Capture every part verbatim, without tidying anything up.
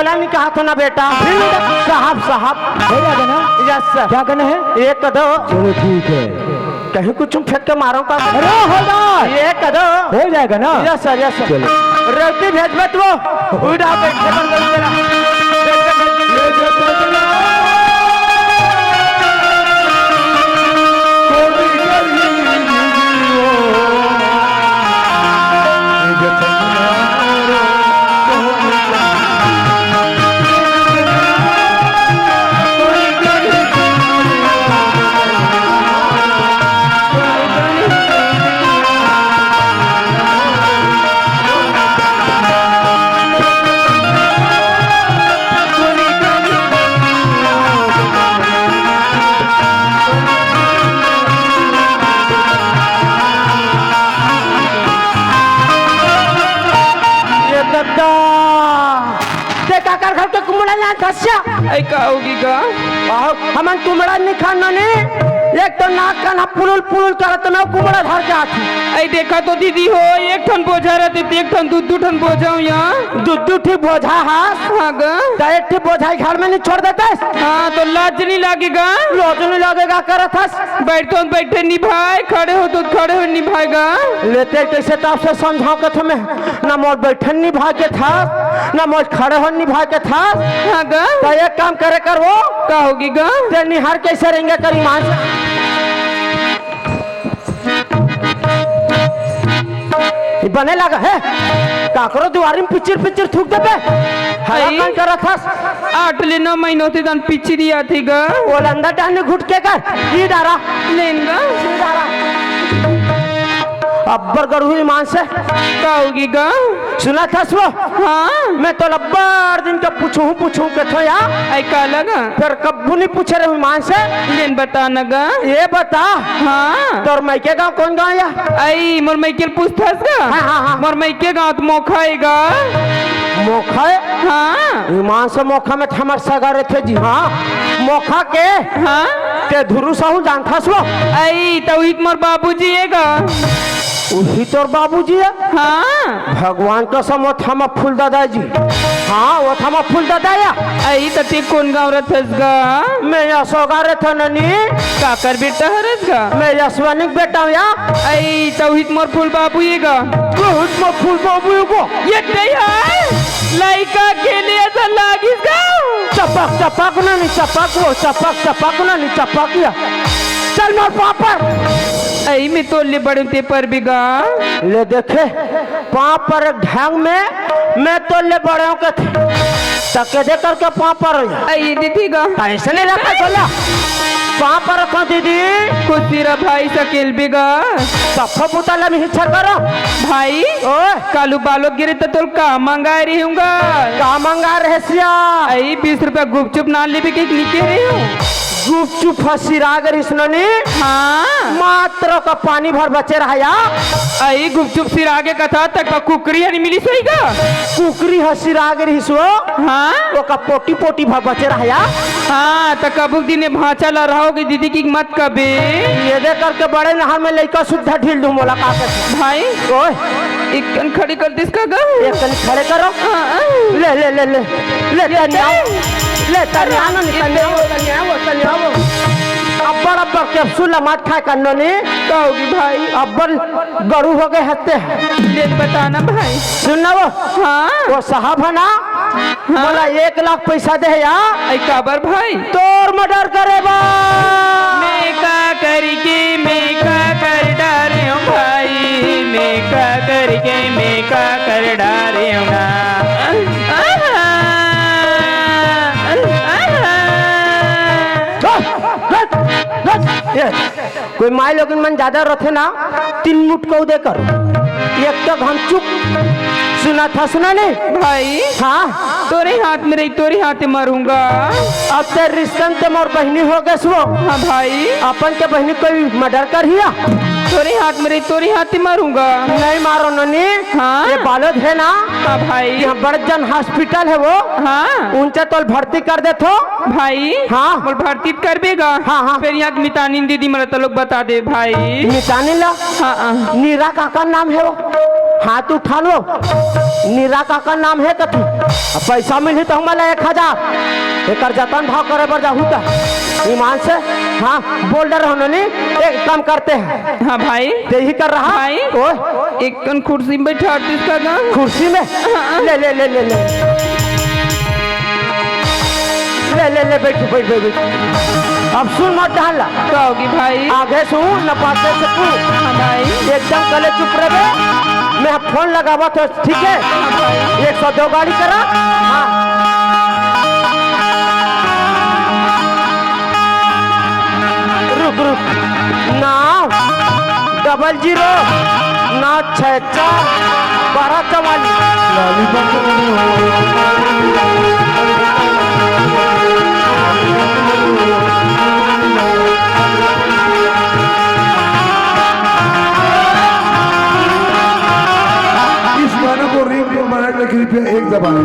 नहीं कहा था ना बेटा। फिर बेटा? साहब, साहब। हो जाएगा ना? Yes sir. क्या करना है? एक दो। चलो ठीक है। कहीं कुछ फेंक के मारो का? अरे हवलदार! एक दो। हो जाएगा ना? Yes sir, yes sir. चलो। रेवती भेज मत वो। उड़ा बैठे बंदर तेरा। ये दद्दा, ते काकर घर के कुमड़ा ना धस्या? ऐ का होगी गा? आहो, हमन कुमड़ा नहीं खान नोनी। एक तो नाक कान पुलुल पुलुल करत ना कुमड़ा धर के आती। ऐ देखा तो दीदी हो, एक ठन बोझा रहते, एक ठन दू दू ठन बोझा हो यहाँ। दू दू ठी बोझा हास? हाँ गा। तो एक ठी बोझा घर में नहीं छोड़ देते? हाँ, तो लाज नहीं लागेगा? लाज नहीं लागेगा करत हस? बैठो तो बैठे निभाए, खड़े हो तो खड़े हो निभाएगा। लेते कैसे तो आपसे समझाओ के तुम्हें, ना मोर बैठन निभा के था, ना मोर खड़े हो निभा के था। हाँ गा। तो एक काम करे कर वो। का होगी गा? ते निहार कैसे रहेंगे कर ईमान से? ये बने लगा है, काकरो दुआरी में पिचिर पिचिर थूक देबे। हरा आई। कौन करत हस? आठ ले नौ महीनों से तन पिचिरी आती गा। ओलंदा डालने घुट के कर, ई डारा। लेन गा। ई डारा। अब्बर गढ़ू ईमान से। का होगी गा? सुना था सो? हाँ। मैं तो लब्बर दिन का पूछूं, पूछूं के थो या। ऐ का लगा? फिर कब्बू नहीं पूछे रहे ईमान से। लेन बता न गा। ये बता। हाँ। तोर मायके गांव कौन गांव या? ऐ मोर मायके पूछथस गा? हाँ, हाँ, हाँ। मोर मायके गांव तो मोखा है गा। मोखा है? हाँ। ईमान से मोखा में तो हमर सगा रहते जी, हाँ। मोखा के? हाँ। ते धुरु साहू जानथस वो? ऐ तो उहित मोर बाबूजी है गा। उही तोर बाबूजी है? हाँ। भगवान कसम, वो थमा फूल दादाजी। हाँ, वो थमा फूल दादा या। ऐ तो ते कौन गांव रहथस गा? मैं यशोगा रहथो ननी। काकर बेटा हरस गा? मैं यशवनी के बेटा हूँ या। ऐ तो उहित मोर फूल बाबू ये गा। बहुत मोर फूल बाबू ये गो। ये ते है? लइका के लिए ऐसा लागिस गा? चपक, चपक ना नहीं, चपक वो, चपक, चपक ना नहीं, चपक या। चल मोर पापड़। ऐ मैं तोर ले बड़े ते परबे गा। ले देखे, पाँव पर ढंग में मैं तोर ले बड़े हूँ कथे। तके दे करके पाँव पर। ऐ दीदी गा। ऐसे नहीं रखा बोला। पाँव पर रखो दीदी। खुशी रह भाई सकेल भी गा। सफा बुता लम हिच्छा करो। भाई, ओए। कालू बालोक गिरे तो तोल का मंगा रही हूँगा? का मंगा रहे सिया? ऐ बीस रुपया गुपचुप ना लेबे के निके रही हूँ। गुपचुप ह सिराग रिस ननी। हाँ। मात्र का पानी भर बचे रहा या। अई गुपचुप सिरागे कथा तक बा कुकरी हनी मिली सही गा। कुकरी ह सिराग रिस वो। हाँ। ओका पोटी पोटी भर बचे रहा या। हाँ, त कबुक दिन ये भांचा ला रहोगे दीदी की मत कबे। ये दे करके बड़े नहर में लइका सुद्धा ढील दूं मोला का कर। भाई। ओए। एक कन खड़ी कर दिस का गा? एक कन खड़े करो। हाँ, हाँ। ले, ले, ले, ले। ले, ये तनी आओ। ले। ले, तनी आओ ना, ये तनी आओ, तनी आओ, तनी आओ। अब्बड़, अब्बड़ कैप्सूल ला मत खाए कर नोनी। का होगी भाई? अब्बड़ गड़ू हो गए हत्ते हैं। ले बताना भाई। सुन ना वो। हाँ। वो साहब है ना? हाँ। बोला एक लाख पैसा दे या। ऐ काबर भाई? तोर मर्डर करे बा। मैं का करी के, मैं का कर डारे हूँ भाई, मैं का करी के, मैं का कर डारे हूँ ना। आहा, आहा। ये, कोई माई लोगन मन ज्यादा रथे ना, तीन मुटकौ दे कर। एक तो हम चुप। सुना था, सुना नहीं? भाई, हाँ। तोरे हाथ में रही, तोरे हाथ में मरूंगा। अब ते रिश्तन ते मोर बहनी हो गए सो। हाँ भाई। अपन के बहनी कोई मर्डर कर हिया? तोरे हाथ में रही, तोरे हाथ में मरूंगा। नहीं मारो नोनी। हाँ। ये बालोद है ना? हाँ भाई। यहाँ बड़जन हॉस्पिटल है वो। हाँ। उनसे तोल भर्ती कर दे थो। भाई। हाँ। बोल भर्ती करबेगा। हाँ, हाँ। फिर यहाँ मितानिन दीदी मरा तो लोग बता दे भाई। मितानिन ला? हाँ, हाँ। नीरा काका नाम है वो। हाथ उठा लो। नीरा काका नाम हे कथी? अब पैसा मिलही त हमला एक हजार। एकर जतन भाव करे बर जाहू त ईमान से। हाँ, बोल डर रहो नी, एक काम करते हैं। हाँ भाई। ते ही कर रहा। भाई। ओए। एक कन कुर्सी में बैठा दिस का गा। कुर्सी में? हाँ। ले, ले, ले, ले, ले। ले, ले, ले, बैठ, बैठ, बैठ, बैठ। अब सुन मत डाल ला। का होगी भाई? आगे सुन, न पाछे से तू। हाँ भाई। एकदम गले चुप रहे। मैं फोन लगावा तो ठीक है? हाँ भाई। एक सौ दो गाड़ी करा। हाँ। रुक, रुक। नौ डबल ज़ीरो नौ छः चार बारह चवालीस। इस गाने को रिंगटोन बनाने के लिए कृपया एक दबाएं।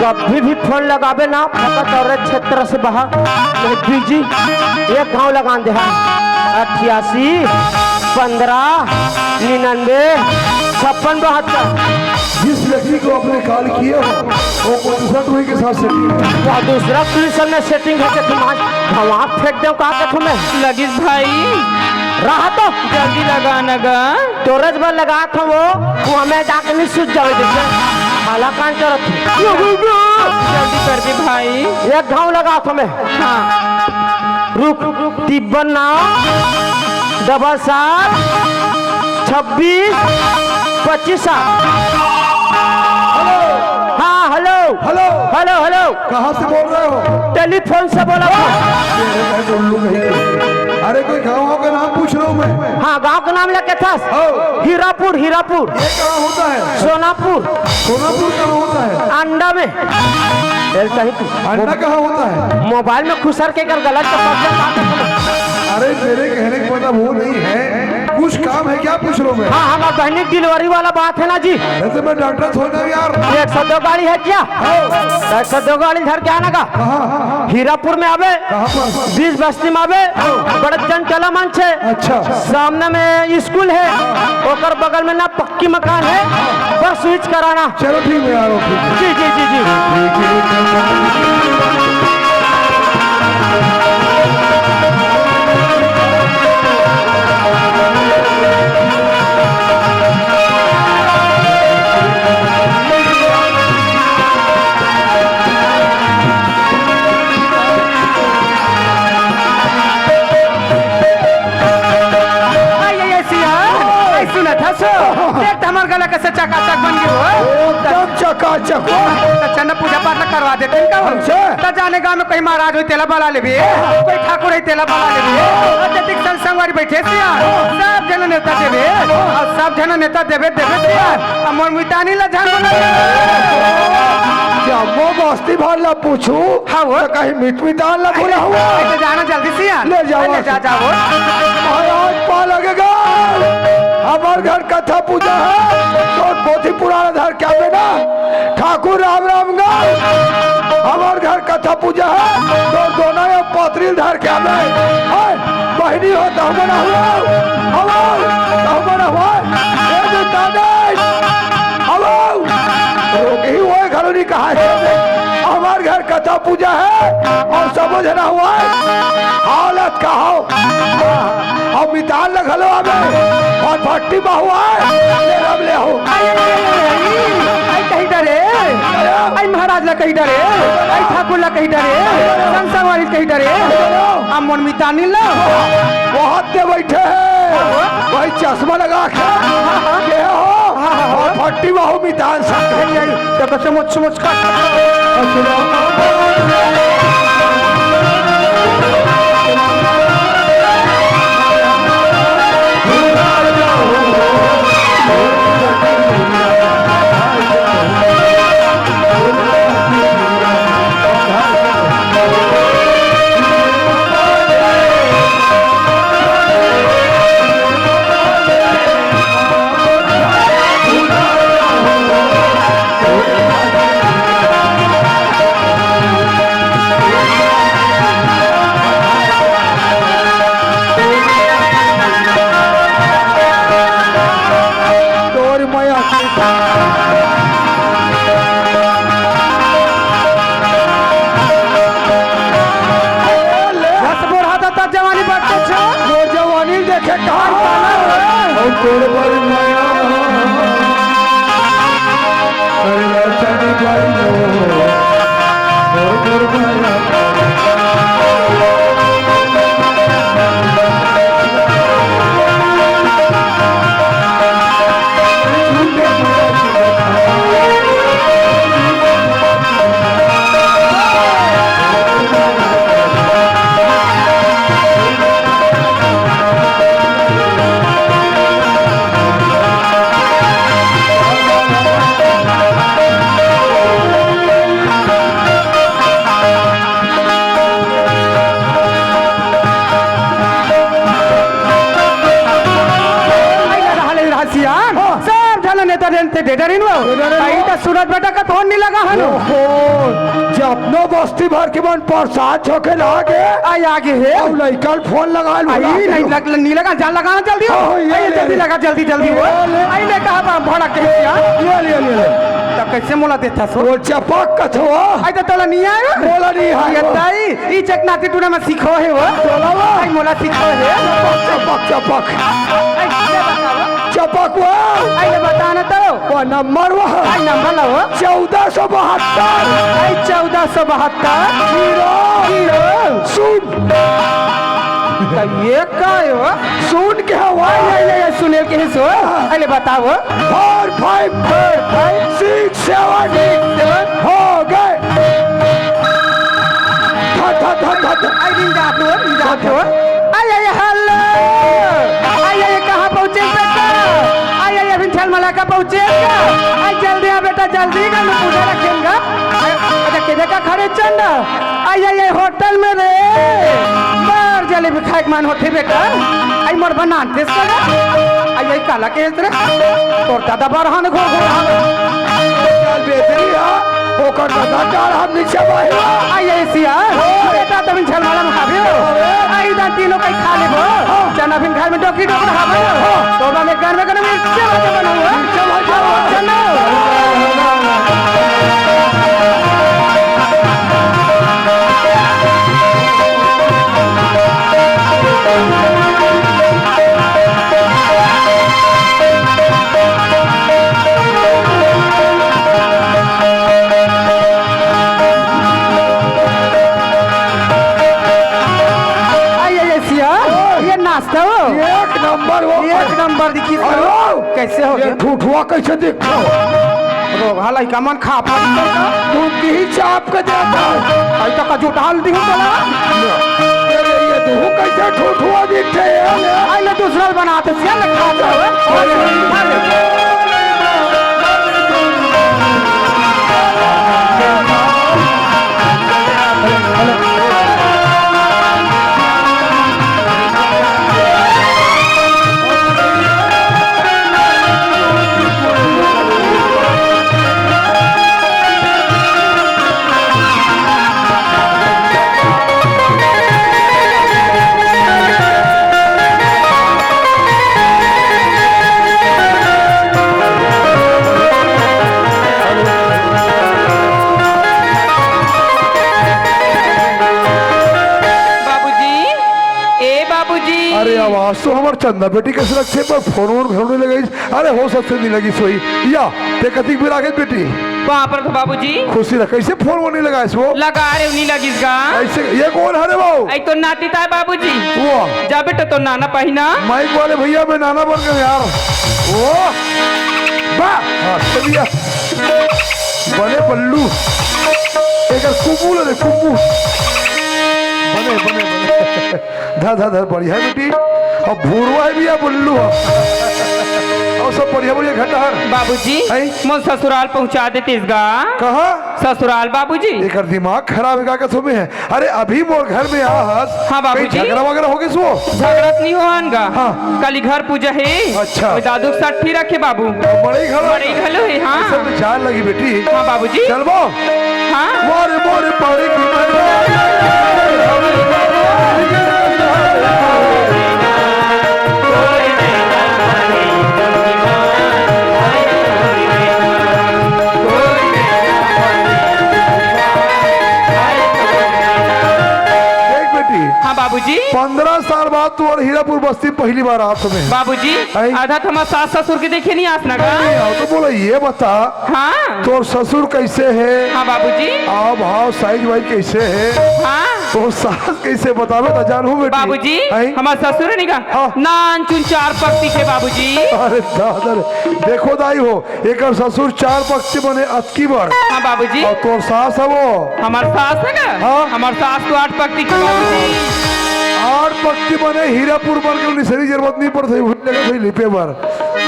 कभी भी फोन लगाबे ना, फकत औरत क्षेत्र से बाहर, नहीं बीजी, एक घाव लगान दे। हाँ, अट्ठासी, पन्द्रह, निन्यानवे, छप्पन, बहत्तर। जिस व्यक्ति को आपने कॉल किए हो, वो कोई दूसरा टोरी के साथ सेटिंग है। वह दूसरा टोरी से मैं सेटिंग है कि तुम आज भवा फेंक दो, का कथू मैं? लगिस भाई। रहा तो। जल्दी लगा न गा। तोरज बर लगात हव वो, वो हमें जाके नहीं सूझ जावे देखे। हाला कान करत हे। जल्दी कर दे भाई। एक घाव लगात हव मैं। हाँ। रुक, तिब्बन नौ, डबल सात, छब्बीस, पच्चीस सात। हेलो। हाँ, हेलो। हेलो। Hello, hello. कहाँ से बोल रहे हो? टेलीफोन से बोला था। अरे, मैं उल्लू कहीं के। अरे, कोई गाँव का नाम पूछ रहा हूँ मैं। हाँ, गाँव का नाम लेके था। हाँ। हीरापुर, हीरापुर। ये कहाँ होता है? सोनापुर। सोनापुर कहाँ होता है? अंडा में। ये कहीं की अंडा कहाँ होता है? मोबाइल में खुसर के कर गलत तो पकड़ पाते हैं। अरे, मेरे कहने का मतलब वो नहीं है, कुछ काम है क्या, पूछ रहा हूँ मैं। हाँ, हमारे बहनी की डिलीवरी वाला बात है ना जी। अरे, तो मैं डॉक्टर थोड़ा यार। एक सौ दो गाड़ी है क्या? हाँ। एक सौ दो गाड़ी धर के आना का। हाँ, हाँ, हाँ। हीरापुर में आवे, कहाँ पर? बीस बस्ती में आवे, बड़े जन चला मंच है। अच्छा। सामने में स्कूल है, ओकर बगल में ना पक्की मकान है, बस स्विच कराना। चलो ठीक है यार, ओके। जी, जी, जी, जी। आई, आई, आई, सिया। आई, सुनत हस? देख त हमर गला कैसे चकाचक बन गे हो। एकदम चकाचक हो। त चंदा पूजा पाठ ला करवा देते हैं का? अच्छा। त जाने गाँव में कोई महाराज होई तेला बुला लेबे, कोई ठाकुर होई तेला बुला लेबे। और जतिक संग संगवारी बैठे सिया, सब झन नेवता देबे, और सब झन नेवता देबे, देबे सिया। अब मोर मितानी ला झन बुला। जम्मो बस्ती भर ला पूछू, हाँ वो। त कहीं मिट मितान ला बोला हुआ। अरे, तो जाना जल्दी सिया। ले जाओ। ले जा, जाओ। महाराज पा लगेगा। हमार घर कथा पूजा है। तो पोथी पुराण धर के आबे ना। ठाकुर राम राम गा। हमार घर कथा पूजा है। तो दोनों ये पत्री धर के आबे। हाय, बहिनी हो तो हम ना हुआ। हमार, तो हम ना हुआ। ये जो दादा, हमार। रोगही होए घलो नहीं कहा है। हमार घर कथा पूजा है और सबो जना हुआ है। हालत का हो। अब मितान ल घलो आवे और भट्टी में हुआ है। ले रब ले हो। आई, आई, आई, आई, आई, आई कही डरे। आई महाराज ला कही डरे। आई ठाकुर ला कही डरे। संसार वाली कही डरे। आ मोर मितानी ला। बहुत दे बैठे हैं। भाई चश्मा लगा के। के हो? हाँ, हाँ, हाँ। और भट्टी में हो मितान सा। आई, आई, तब से मुझ, मुझ का। तोर बर मया, अरे चंद भाई, तोर बर मया। अरे रहा ले रहा सियान, हाँ। सब झन नेता देन ते डेडर इन वो। डेडर इन वो। आई त सूरज बेटा का फोन नहीं लगा हन। ओहो, जब नो बस्ती भर के मन प्रसाद झोंके लागे। आई आगे हे। अब लइका ल फोन लगा लू आई लागे नहीं हो। लग, नहीं लगा, जा लगा जल्दी हो। हाँ, ये आई ले, जल्दी ले। लगा, जल्दी, जल्दी हो। ये ले। आई ले कहा बा, भड़ा के सियान। ये ले, ये ले। त कैसे मोला देथा सो? वो चपक कथवा। आई त तोला नहीं आयो? मोला नहीं आयो। ये ताई, ई चकनाती टूना में सीखो हे वो। तोला वो। आई मोला सीखो हे। चपक, चपक, चपक। आई, ये बताओ। चपक वो। आई, ये बता ना तो। वो नंबर वो। आई, नंबर ला वो। चौदह सौ बहत्तर। आई, चौदह सौ बहत्तर। जीरो। जीरो। सुन। त ये का हे वो? सुन के हवा। आई, आई, आई, आई, सुनेल के हे सो। आई, ले बताओ। Four five। Four five। Six seven। Six seven। हो गए। धा, धा, धा, धा, धा। आई, रिंग जात हो, रिंग जात हो। आई, आई, hello। आई, आई, कहाँ पहुँचे बेटा? आई, आई, अभी झलमला का पहुँचे का? आई, जल्दी आ बेटा, जल्दी, घर में पूजा रखेंगा। आई, अच्छा, किधर का खड़े चंद? आई, आई, आई, होटल में रे। बार जलेबी खाए के मन होथे बेटा। आई, मोर बनान थे सगा। आई, आई, काला के रे? तोर दादा बरहन घोर घोर हावे। चल बेदरी हा, ओकर दादा डाल हम नीचे बहिला। आई, आई, सिया, ओ। बेटा, तमिन झलमाला में हावे हो। अरे। आई, दा तीनों कई खा लेबो। हाँ। चना फिन घर में डोकी डोकर हावे हो। हाँ। तो बा में घर में कने मिर्चे भाजा बनाओ। मिर्चे भाजा। चना। आई, आई, आई, सिया, ये नाश्ता हो? एक नंबर हो। एक नंबर दिखी अरे हो। कैसे हो ये गया? ठूठुआ कैसे दिखता हो? रोगहा लइका मन खा पा तू की चाप के देता। आई तो का जुटाल दी हो तोला। अरे ये तू कैसे ठूठुआ दिखते हैं? आई ले दूसरा बनाते सिया ले खा जावे। अरे, अरे। बाबूजी, ए बाबूजी। अरे आवाज तो हमर चंदा बेटी कैसे लगथे, पर फोन वोन घलो नहीं लगाइस। अरे हो सकथे नहीं लगिस होही। या, ते कतिक बेर आगे बेटी? वहाँ पर तो बाबूजी। खुशी रह, कैसे फोन वोन नहीं लगाइस वो? लगा रे, नहीं लगिस गा। ऐसे, ये कौन हरे वो? आई तो नाती ताय बाबूजी। वो। जा बेटा तो नाना पहिना। माइक वाले भैया मैं नाना बन गया यार। वो। बा। हाँ, चलिए। बने बल्लू। एकर कुबू ले दे, कुबू। बने, बने, बने। धर, धर, धर, बढ़िया बेटी। अब भूरवा हे भैया, बल्लू हे। अउ सब बढ़िया, बढ़िया घटा हर। बाबूजी, हैं? मोर ससुराल पहुंचा देतिस गा। कहाँ? ससुराल बाबूजी। एकर दिमाग खराब हे का, कसो में हे? अरे, अभी मोर घर में आ हस। हाँ, बाबूजी। कहीं झगड़ा वगैरह हो गिस वो? झगड़ा तो नहीं होहन गा। हाँ। काली घर पूजा हे। अच्छा। ओए दादू के साठी रखे बाबू। बड़े घर मड़ई घलो हे, हाँ। सब जान लगी बेटी। हाँ, बाबूजी। चलबो? हाँ। मोर, मोर पड़ की देख बेटी, हाँ, बाबू। जी। पंद्रह साल बाद तोर हीरापुर बस्ती पहली बार आत हवे। बाबूजी, आई? आधा तो हमार सास ससुर के देखे नहीं आस ना का? नहीं, आओ तो बोला, ये बता, हाँ। तोर ससुर कैसे हे? हाँ बाबूजी। आव भाव, साइज वाइज कैसे हे? हाँ। तोर सास कैसे, बताबे त जानहूँ बेटी। बाबूजी, आई? हमार ससुर हे नहीं का? हाँ। नान चुन चार पक्ति के बाबूजी। अरे दादा रे, देखो दाई हो, एकर ससुर चार पक्ति बने अतकी बड़। हाँ बाबूजी। अउ तोर सास हे वो? हमार सास हे ना? हाँ। हमार सास तो आठ पक्ति के बाबूजी। आठ पक्ति बने हीरापुर बन के निसरी जरूरत नहीं पड़त हे, उही जगह से लिपे बर।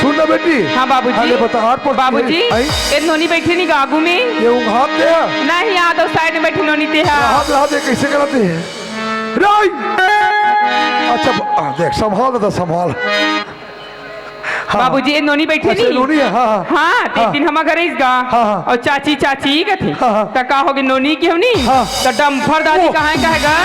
सुन ना बेटी। हाँ बाबूजी। अरे बता, आठ पक्ति बाबूजी, आई? ए नोनी बैठे नहीं का आगू में? ये उंघात हे? नहीं, यहाँ तो साइड में बैठी नोनी ते हा। हाथ, हाथ, ये कैसे कराते हैं? राई! अच्छा, आ, देख, संभाल दादा, संभाल। हाँ। बाबूजी, ये नोनी बैठे अच्छा, नहीं? नोनी हे, हाँ, हाँ। हाँ, तो एक हाँ। दिन हमार घर आइस गा। हाँ, हाँ। अउ चाची, चाची कथे। हाँ, हाँ। त का होगे नोनी के हो नहीं? हाँ। त डम्फर दादी ओ। कहाँ हे, कहाँ हे गा?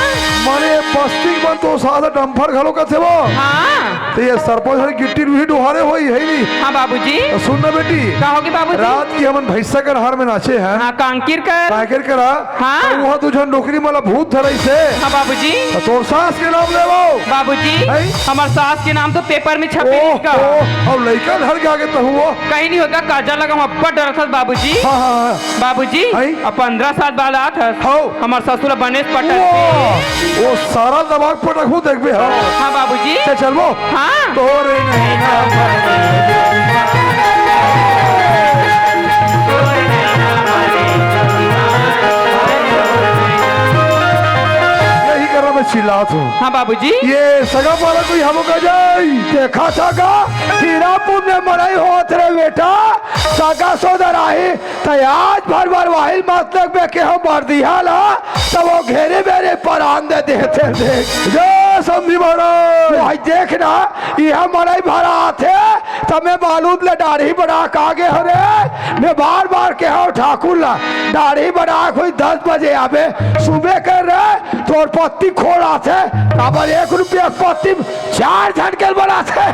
माने बस्ती मन तो सादा डम्फर घलो कथे वो। हाँ। त ये सरपंच हर गिट्टी रूही डोहारे होही, हे नहीं? हाँ बाबूजी। त सुन ना बेटी। का होगे बाबूजी? रात की हमन भैंसा के डहार में नाचे हन। हाँ, कांकिर कर। कांकिर करा। हाँ। त उहाँ दू झन डोकरी मन ला भूत धराइस हे। हाँ बाबूजी। त तोर सास के नाम लेवो। बाबूजी, हैं? हमार सास के नाम तो पेपर में छपे ओह, नहीं का। ओह, अउ लइका धर के आगे तहूँ वो। कहीं नहीं होता, काजा लगा हूँ, अब्बड़ डरत हस बाबूजी। हाँ, हाँ, हाँ। बाबूजी, हैं? अब पंद्रह साल बाद आत हस। हौ। हमार ससुर बने पटक वो, के। वो सारा दबा के पटकहूँ देखबे, हाँ। हाँ बाबूजी। चल, चलबो। हाँ। तोरे नैना यही करा मैं चिल्लात हूँ। हाँ बाबूजी। ये सगा पारा कोई हमो का जाई। देखा था का? हीरापुर में मड़ई होत रे बेटा, सगा सोदर आही, त आज भर भर वाहिल मत लगबे के हम बरदिहा ला, त वो घेरे बेरे परान दे देथे देख। जय समधी महाराज। वो भाई देख ना, इहाँ मड़ई भरा आथे, त मैं बालूद ले डाढ़ी बना के आगे हरे। मैं बार बार के हव ठाकुर ला, डाढ़ी बना के होई दस बजे आबे, सुबह कर रे, तोर पत्ती खोल आथे, काबर एक रुपया पत्ती चार झन के बनाथे।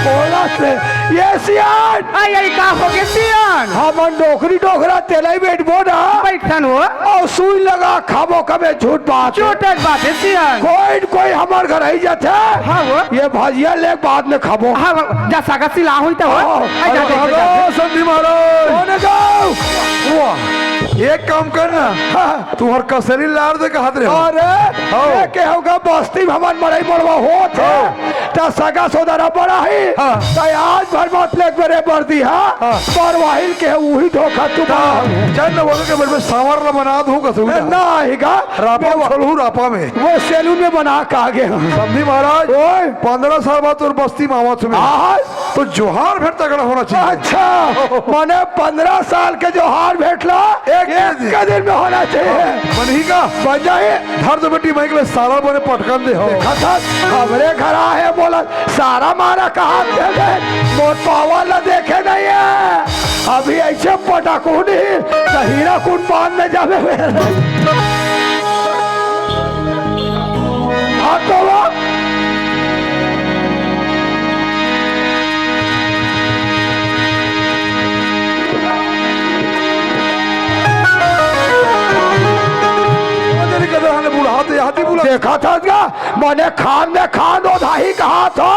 बोलत हे, ये सियान। आई, आई, का होगे सियान? हमन डोकरी डोकरा तेलई बैठबो ना। बैठन हो। अउ सुई लगा खाबो कबे झूठ बात हे। झूठ बात हे सियान। कोई न कोई हमर घर आई जाथे। हाँ हो। ये भजिया ले बाद में खाबो। हाँ, जा सगा सिला होई त हो। हाँ। आई, जा, अरे जा, जा, जा। समधी महाराज। कौन हे गाँव? वाह, एक काम कर ना। हाँ। तुहर कसैली लार दे कहत रहे हो। अरे, हाँ। ये के होगा बस्ती में हमन मड़ई मड़वा होत हे। हाँ। त सगा सोदरा बड़ा ही। हाँ। त आज भर मत लेग मेरे बरदिहा। हाँ। पर वाहिल के उही धोखा तू हाँ। बना। चल न बोले के बड़े सांवर ला बना दूँ कसू ए, ना। ना ही गा। रापा में वो छोड़ू, रापा में। वो सैलून में बना के आगे हम। समधी महाराज, ओए। पंद्रह साल बाद तोर बस्ती में आवत हूँ मैं। आज तो जोहार भेंट तगड़ा होना चाहिए। अच्छा, माने पंद्रह साल के जोहार भेंट ला, एक एक दिन। दिन में होना चाहिए। हाँ, बनही का? बन जाए। धर दो बेटी, मैं के सारा बने पटकन दे हो। देखा था, हमरे घर आहे बोला, सारा मारा कहाँ दे दे, मोर पावा ला देखे नहीं है। अभी ऐसे पटकू नहीं, त हीरा कुंड बांध में जावे मेरे। हाँ तो वो तेरी कदर हने बुढ़ा तो यहाँ थी बुला। देखा था क्या? मने खान में खान ओधाही कहा था,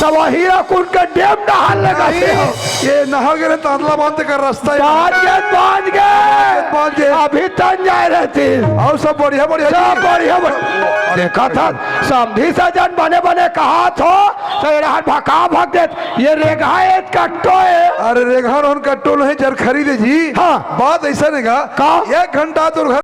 तब हीरा कुंड के डेम नहान लगा थे। नहीं, ये नहर के लिए तांतला बांध कर रास्ता है। बांध गए, बांध गए। बांध गए। अभी तन जाए रहती। और सब बढ़िया, बढ़िया सब जी। बढ़िया, बढ़िया। देखा था, समधी सजन बने बने कहा थो, तो एड़हन भका भक देत, ये रेगहा एक कट्टो है। अरे रेगहा रोहन कट्टो नहीं, जर खरीदे जी। हाँ। बात ऐसा नहीं का, का? एक घंटा तो घर